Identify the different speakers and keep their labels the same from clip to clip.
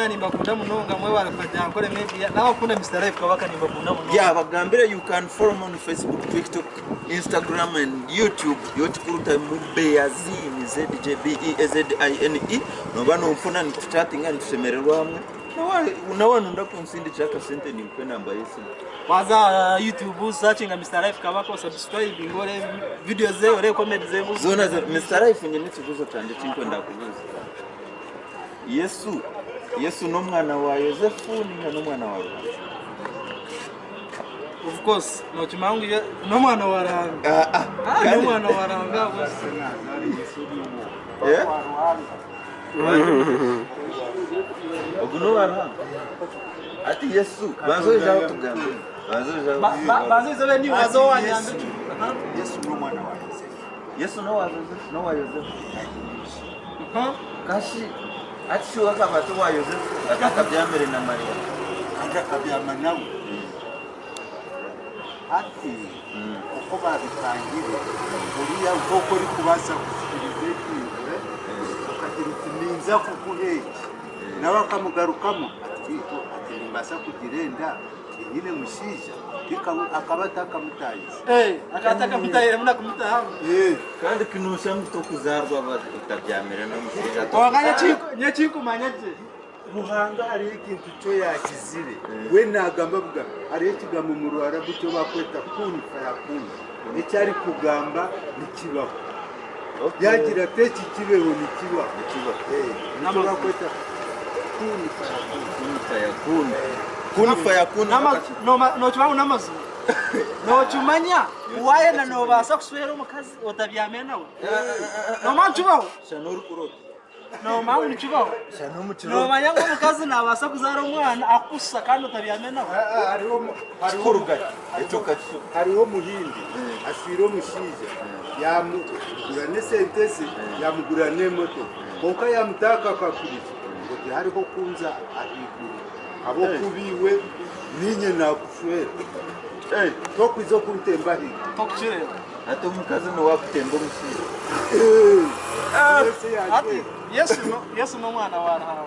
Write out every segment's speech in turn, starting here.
Speaker 1: Mwena nimbakunda munonga mwebare kuhagira Ankole Media n'abakunda Mister Life Kabaka nimbakunda munonga.
Speaker 2: Yeah, bagambire you can follow me on Facebook, TikTok, Instagram and YouTube. Yo kikuru taimu Beazine Z J B E A Z I N E. Noba nonfuna nituchatinga nitushemererwa hamwe. Nawe nunda kunsindikira akasente ninkuha enamba y'esimu.
Speaker 1: Waza aha YouTube searchinga Mister Life Kabaka osubscribinge oreebe video ze oreebe comedy ze.
Speaker 2: Zoona Mister Life nyine ekibuuzo kyangye eki nkwenda kubuuza. Yesu, Yesu n'omwana wa Yosefu ninga n'omwana wa Ruhanga?
Speaker 1: Of course, nokimanya ngu n'omwana wa Ruhanga.
Speaker 2: Ah, ah,
Speaker 1: ah, n'omwana wa Ruhanga.
Speaker 2: Eh? Ogu n'owa Ruhanga. Ati Yesu, banza oije aho tugambire. Banza oije aho.
Speaker 1: Banza oije be niwe waza owanyambe.
Speaker 3: Yesu n'omwana wa Yosefu.
Speaker 2: Yesu n'owa Yosefu, n'owa Yosefu. Kashi ati shi akaba ati owa Yosefu atakabyamire na Mariya.
Speaker 3: Kandi akabyama nawe. Hati oku baabitangire, oriya nk'oku orikubaasa kusikiriza ekintu, okagira oti ninza kukuha eki, nawe akamugarukamu ati beitu ati nimbaasa kugira enda tinyine mushaija, akaba atakamutaahisa.
Speaker 1: Akaba atakamutaahiremu na kumutaahamu.
Speaker 2: Kandi ku nooshusha ngu tokuzaarwa otabyamire n'omushaija.
Speaker 1: Kwonka nyowe eki nkumanya gye.
Speaker 3: Ruhanga hariho ekintu kyo yaakizire. We naagamba bugambo. Hariho ekigambo omu Ruarabu ekyo barikweta kun fayakun. Eki arikugamba nikibaho. Yaagira ati eki kibeho nikibaho. Nikyo barikweta kun fayakun.
Speaker 2: Kun fayakun. Kun fayakun.
Speaker 1: Nookimanya ngu n'amazima. Nookimanya waayenda noobaasa kushwera omukazi otabyamire nawe. Noomanya nikibaho.
Speaker 2: Shana orikuroota.
Speaker 1: Noomanya ngu nikibaho? Noomanya ngu omukazi naabaasa kuzaara omwana akukushusha kandi otabyamire nawe?
Speaker 3: Hariho omuhindi ashwire omushaija yamugurira n'esente ze yamugurira n'emotoka kwonka yamutaho akakakurizo ngu tihariho kunza ahaiguru ahabw'okuba iwe niinye naakushwera tokwiza okuntemba ahaiguru.
Speaker 1: Tokukireeba.
Speaker 2: Hati omukazi niwe akutemba omushaija.
Speaker 1: Hati Yesu no Yesu n'omwana wa Ruhanga.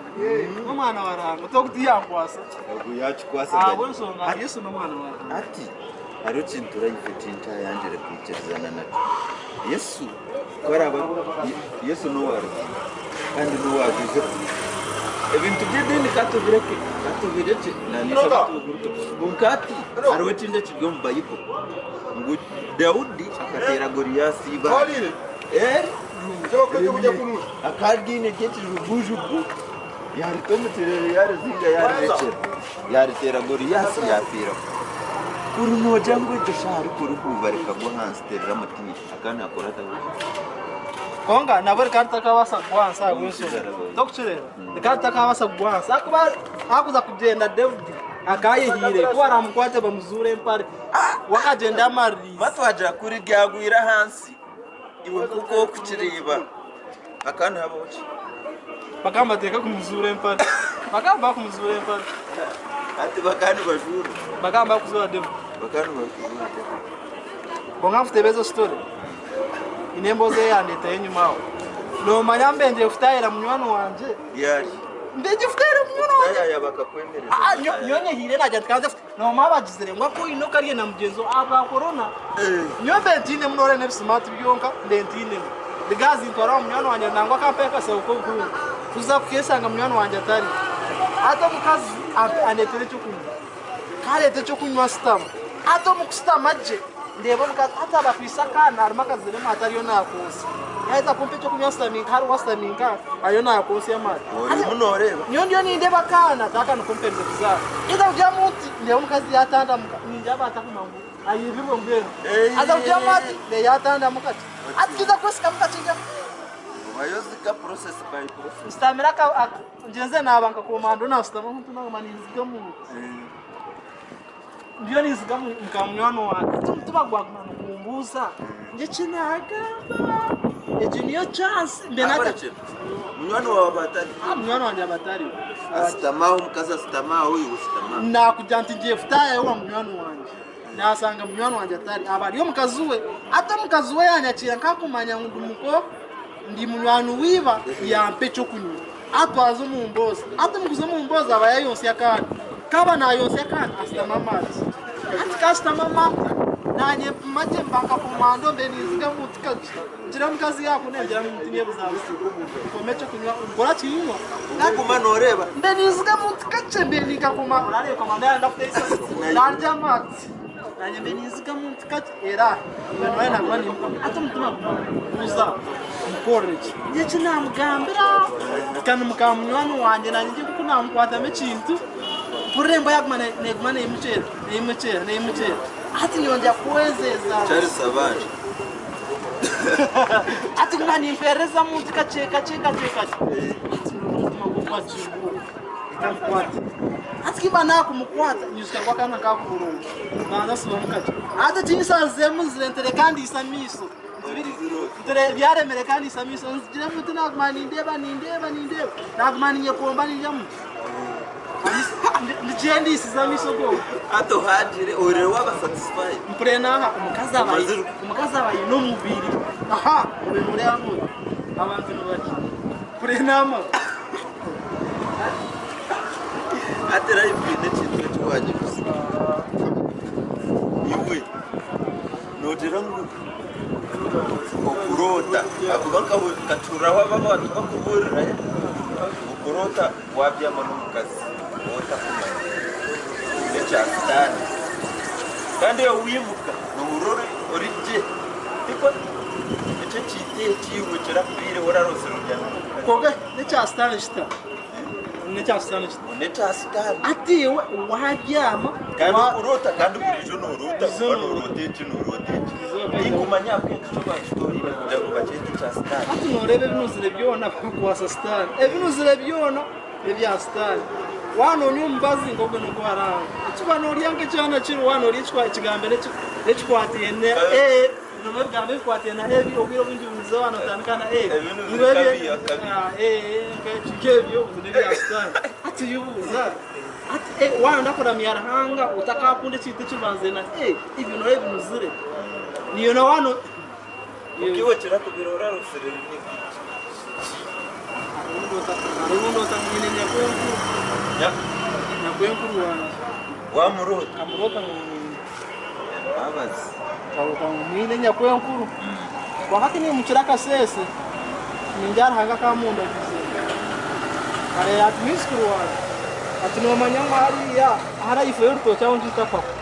Speaker 1: N'omwana wa Ruhanga. Toku tiyankwasa.
Speaker 2: Ogu yakikwasa.
Speaker 1: Ahabw'enshonga Yesu n'omwana wa Ruhanga.
Speaker 2: Hati hariho ekintu life eki ntayangire kwikirizana nakyo. Yesu ku araabe Yesu n'owa Ruhanga kandi n'owa Yosefu. Ebintu by'ediini ka tubireke, ka tubirekye naanye tubiguruke. Kwonka hati hariho ekindi ekiri omu Baibuli. Ngu Daudi akateera Goliasi eibaare. Akaba aryaine ry'ekijugujugu, yaarita omu kirere yaarizinga yaarirekyera, yaariteera Goliasi yaafiiraho. Kuri noogira ngu egyo shaaha arikurihuuba rikagwa ahansi tirirامutiire, akaba naakora ata?
Speaker 1: Kwonka nabwo rikaba ritakabaasa kugwa ahansi ahabw'enshonga. Torikukireeba? Rikaba ritakabaasa kugwa ahansi ahakuba ahakuza kugyenda Daudi akaba ayehiire ku baraamukwate bamuzuure empare. We akagyenda amaririize.
Speaker 2: Batwagira kuri ryagwire ahansi, iwe nk'oku orikukireeba, hakaba nihabaho ki?
Speaker 1: Bakaba nibateeka kumuzuura empare. Bakaba nibakumuzuura empare.
Speaker 2: Hati bakaba nibajuura.
Speaker 1: Bakaba nibakuzuura Daudi.
Speaker 2: Bakaba nibakuzuura Daudi.
Speaker 1: Kwonka nkuteebe ezo story. Haine emboozi eyandeetayo enyima aho. Noomanya mbengire kutaahira munywani wangye.
Speaker 2: Ryari?
Speaker 1: Mbengire kutaahira munywani wangye.
Speaker 2: Kutaayaya bakakwemereza.
Speaker 1: Ah, nyowe nyehiire naagira nti kanze Noomanya bagizire ngu aku oine okarya na mugyenzi waawe ahabwa korona. Nyowe mbe ntiinemu noora n'ebisimaati byonka mbe ntiinemu. Ndigazi ntwara owa munywani wangye nangwa akampa akashaho k'obuhunga. Tuza kukeeshanga munywani wangye atariho. Hati omukazi andeetera ekyokunywa. Ku areeta ekyokunywa nshutama. Hati omu kushutama gye ndeeba omukazi hati aba akwaitse akaana harimu akaziremu hati ariyo naakontsya. Yaaheza kumpa ekyokunywa nshutami nka hariho ashutami nka ariyo naakontsya amaani.
Speaker 2: Orimu nooreeba?
Speaker 1: Nyowe ndiyo nindeeba akaana ati aka niko mperize kuzaara. Haza kugiramu nti ndeeba omukazi yaatandamuka ningira baatakuma ngu ayibirwe mbwenu. Haza kugiramu ati ndeeba yaatandamuka ati. Hati kiza kwesikamu kakye ngira
Speaker 2: Obayo oziga process by process.
Speaker 1: Nsitamire aka ngyenze naaba nka komando naashutama ntu naguma ninziga omu Ndiyo ninziga nka munywani wangye hati omutima gwaguma nigumbuuza ngu eki naagamba egi niyo chance mbe
Speaker 2: Akora ki? Munywani waawe aba atari?
Speaker 1: Ah, munywani wangye aba atariho.
Speaker 2: Ashutama aho, omukazi ashutama aho, iwe oshutama aho.
Speaker 1: Naakugira nti ngiye kutaayayo owa munywani wangye naashanga munywani wangye atari aba ari omukazi we hati omukazi we yaanyakiira nk'akumanya ngu ndi muko ndi munywani w'iba yampa ekyokunywa. Atwaza omu mboozi. Ati omu kuza omu mboozi aba yayonsya akaana. Ku aba naayonsya akaana, ashutama amaati. Hati ku ashutama amaati, naanye mpima gye mba nka komando mbe ninziga omu kakye. Ngira omukazi yaakunda ngira ngu tinyebuzabuza. Nkome ekyokunywa, nkore akinywa.
Speaker 2: Oguma nooreeba.
Speaker 1: Mbe ninziga omu kakye mbe ni nka komando. Orareeba komando yaayenda kuteisa narya amaati. Naanye mbe ninziga omu kakye era mbe nooreeba naguma nimukomya. Hati omutima guma nigubuuza mukorere ki? Eki naamugambira kandi muka munywani wangye naanye ngye ku naamukwatamu ekintu mpurira embwa yaaguma neeguma neimukyera neimukyera neimukyera. Hati nyongyera kwezeza.
Speaker 2: Charles Abanje.
Speaker 1: Hati nguma nimpereza muntu kakye kakye kakye kakye. Hati omutima gwe gwakingura. Reka mukwate. Hati kimba naakumukwata nyijuka ngu akaana kakuburunga. Mbanza nsibamu kakye. Hati ekinsanziremu nzire ntere kandiisa amaisho. Ntere byaremire kandiisa amaisho. Nzigiremu nti naguma nindeeba nindeeba nindeeba. Naguma ninyekomba nindyamu. Ndigyendiisiza amaisho goona.
Speaker 2: Hati ohagire orire waba satisfied.
Speaker 1: Mpurire naaha omukazi aba
Speaker 2: Omazirwe.
Speaker 1: omukazi aba aine omubiri. Aha omubiri nureeba oti abantu nibakye. Mpurire naamara.
Speaker 2: Hati life eine ekintu eki wagibuza. Iwe noogira ngu okuroota ahakuba nkatuuraho aba abantu bakubuurira okuroota wabyama n'omukazi ou otakumanya n'ekya sitaane. Kandi iwe wimuka noohurira ori gye tikwo ekyo ekintu eki iwe kirakubiireho oraroosire obyami n'omukazi.
Speaker 1: Kwonka n'ekya sitaane kita? N'ekya sitaane kita?
Speaker 2: N'ekya sitaane.
Speaker 1: Hati iwe wabyama
Speaker 2: Kandi okuroota kandi buriijo nooroota
Speaker 1: Buriijo
Speaker 2: kuba
Speaker 1: nooroota.
Speaker 2: nooroota eki nooroota eki.
Speaker 1: Buriijo.
Speaker 2: Tinkumanya ahabw'enki kyo bakitooriire kugira ngu bakyete ekya sitaane.
Speaker 1: Hati nooreeba ebinuzire byona babikwasa sitaane. Ebinuzire byona n'ebya sitaane. Waaba noonywa omubazi nk'ogwo n'ogwaraaho. Ekiba noorya nk'ekyana kiri waaba noorya ekigambo n'ekikwataine A, noba ebigambo ebikwataine na A obwire obwingi bunuze waaba nootandika na A.
Speaker 2: Ebinuzi kabi akabi.
Speaker 1: Nk'ebyo n'ebya sitaane. Hati yubuuza hati waayenda kuramya Ruhanga otakakunda ekintu ekibanzire na A, ebyo nooreeba ebinuzire. Niyo na waaba
Speaker 2: Iwe kirakubira orarosire ni
Speaker 1: Hariho ndoota mwine nyakwenkuru. Nyakwenkuru wangye.
Speaker 2: Wamuroota?
Speaker 1: Nkamuroota ngu mwine.
Speaker 2: Mbabazi.
Speaker 1: Nkaroota ngu mwine nyakwenkuru. Kwonka tinimukira akasheeshe, ningira Ruhanga akamundagizire. Kare ati mwizukuru wangye, ati noomanya ngu hariya hariya ifo y'orutookye aho ngiita papa.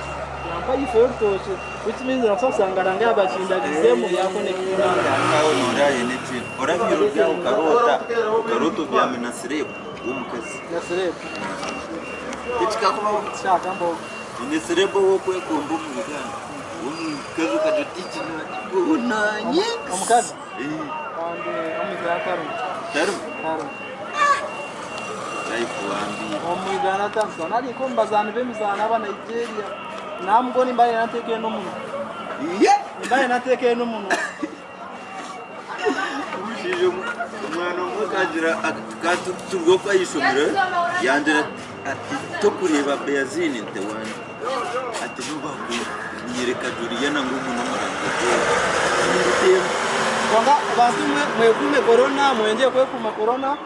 Speaker 1: Yampa ifo y'orutookye which means nakubaasa kushanga Ruhanga yaaba akindagizemu yakonectinga.
Speaker 2: Aho nooreeba n'ekintu. Orabiire ori aho okaroota, okaroota obyami na sireebu w'omukazi.
Speaker 1: Na sireebu.
Speaker 2: Tikikakubaho?
Speaker 1: Tikyakambaho.
Speaker 2: Eine sireebu ow'okwekomba omu Uganda. Omukazi okagira oti eki nanye.
Speaker 1: Omukazi? Kandi omu Uganda tarimu.
Speaker 2: Tarimu?
Speaker 1: Tarimu.
Speaker 2: Life wambiire.
Speaker 1: Omu Uganda tarimu. Nari nk'omu bazaani b'emizaano aba Nigeria. Nambwo nimba nateekire n'omunwa.
Speaker 2: Ye!
Speaker 1: Nimba nateekire n'omunwa.
Speaker 2: Omushaija omwana omwe akagira tukaba turi okwo ah'eishomero yangira ati tokureeba Beyazini nte wangye ati nobakunyereka Juliana ngu ogu n'omurangi gwe.
Speaker 1: Kwonka bantu mwe mwekuume corona, mwengye kwekuuma corona,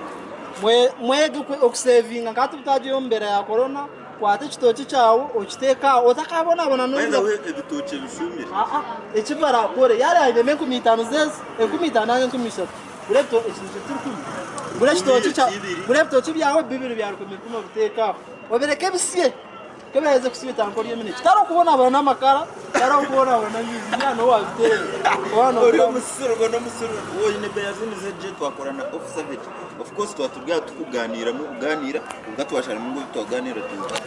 Speaker 1: mwege okusevinga nka hati butagiire omu mbeera ya corona, kwata ekitookye kyawe okiteeke aho otakabonabona
Speaker 2: By the way ebitookye bishumire.
Speaker 1: Aa eki barakore yaaba ainemu 5000 zezi, 5000 nari 3000, gura ekitookye ky'orukumi, gura ekitookye kya gura ebitookye byawe bibiri bya rukumi rukumi obiteeke aho, obireke bisye, ku biraheze kusya otandike orye eminekye. Tihariho kubonabona n'amakara, tihariho kubonabona n'amaizi, yaaba niiwe waabiteera.
Speaker 2: Ori omusiru gwe n'omusiru woine Beyazini z'egye twakora na off savage of course twaba turi aha tukuganiira n'okuganiira kwonka twasharamu ngu ebi twaganiira tubihe.